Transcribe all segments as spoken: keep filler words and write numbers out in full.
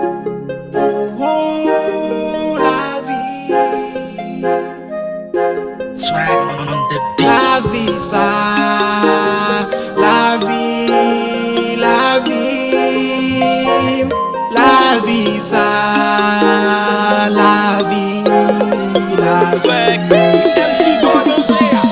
Oh, oh, lavi. Swag on the beat. Lavi sa, lavi, lavi, lavi sa, lavi, lavi. Swag. M C Don Danje a.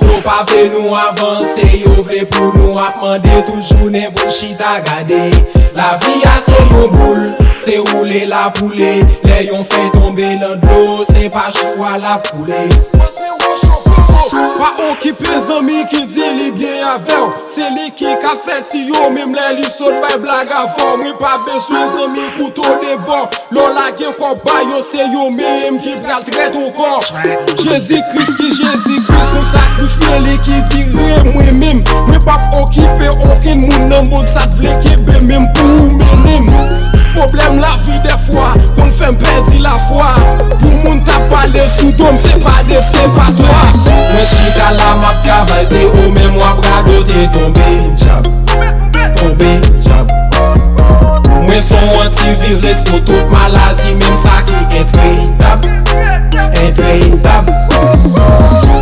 Yo pa vle nou avanse, yo vle pou nou ap mande toujou, nen pou n chita gade. Lavi a se yon boul, se woule l ap woule. Lè yon fèy tonbe nan dlo, se pa chou a l ap koule. Pase woch yo pran mo. Pa okipe zanmi ki di li byen avè w. Se li ki ka fè tiyo, menm lè li sot bay blag avè w. Mwen pa bezwen zanmi kouto de bò. Lè w lage kòb ba yo, se yo menm ki pral trèt ou ankò. Jezi Kris ki Jezi Kris, ou sakrifye li ki di renmen menm. Mwen p ap okipe okenn moun nan mond, sa t vle kenbe menm pou ou mennen m. Pwoblèm lavi dèfwa konn fè m pèdi lafwa. Pou moun t ap pale sou do m, se pa de, se pa twa. Mwen chita la, m ap travay, di ou menm w ap radote, tonbe djab, tonbe djab. Mwen se yon antivirès pou tout maladi, menm sa ki entretab, entretab.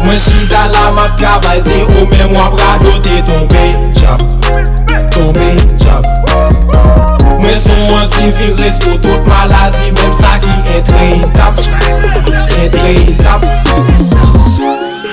Mwen chita la, m ap travay, di ou menm w ap radote, tonbe djab, tonbe djab. Mwen se yon antivirès pou tout maladi, menm sa ki entretab, entretab.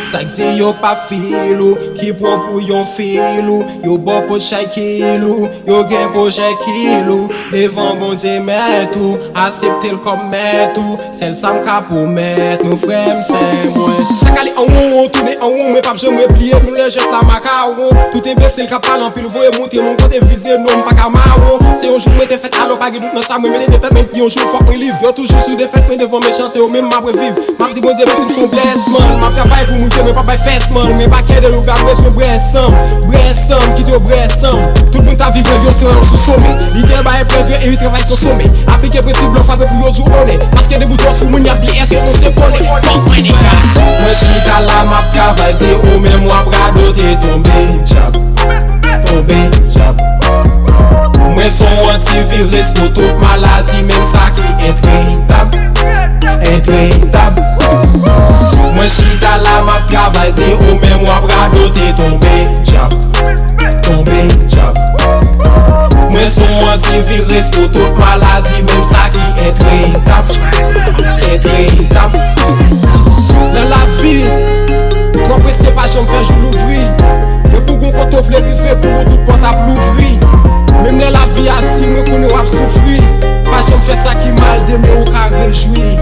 Sa k di yo p ap fil ou, ki pran pou yon fil ou, yo ba w po chay kil ou, yo gen pwojè kil ou, devan Bondye mèt ou, aksepte l kòm mèt ou, sèl sa m ka pwomèt nou, frè m, sè mwen. Sa k ale an won, tounen an won, mwen p ap janm repliye, nou lè jwèt la makawon, tout enbesil k ap pale anpil, voye monte m yon kote vize, non m pa ka mawon, se yon jou mwen te fèt, alò pa gen dout nan sa, mwen mete de tèt, men yon jou fòk mwen live, yo toujou sou defèt, men devan mechan, se yo menm m ap reviv. M ap di Bondye mèsi, m se yon blessed man. M ap travay pou m rive, men pa bay fès man. Men pa kè de loup, m bezwen brè san m. Brè san m, kite yo brè san m. Tout moun ta viv rèv yo, se yo sou somè. Lidè bay prèv yo, evi travay sou somè. Aplike prensip blan, frape pou yo di w onè. Paske de bout yo sou moun, y ap di èske nou se konè. Fuck my nigga. Mwen chita la, m ap travay, di ou menm w ap radote, tonbe djab, tonbe djab. Mwen se yon antivirès pou tout maladi, menm sa ki entretab, entretab. Mwen chita la, m ap travay, di ou menm w ap radote, tonbe djab, tonbe djab. Mwen se yon antivirès pou tout maladi, menm sa ki entretab, entretab. Nan lavi, twò prese pa janm fè jou louvri. Depi w gon kote w vle rive, pou ou tout pòt ap louvri. Menm lè lavi a di, mwen konnen w ap soufri. Pa janm fè sa ki mal, demen ou ka rejwi.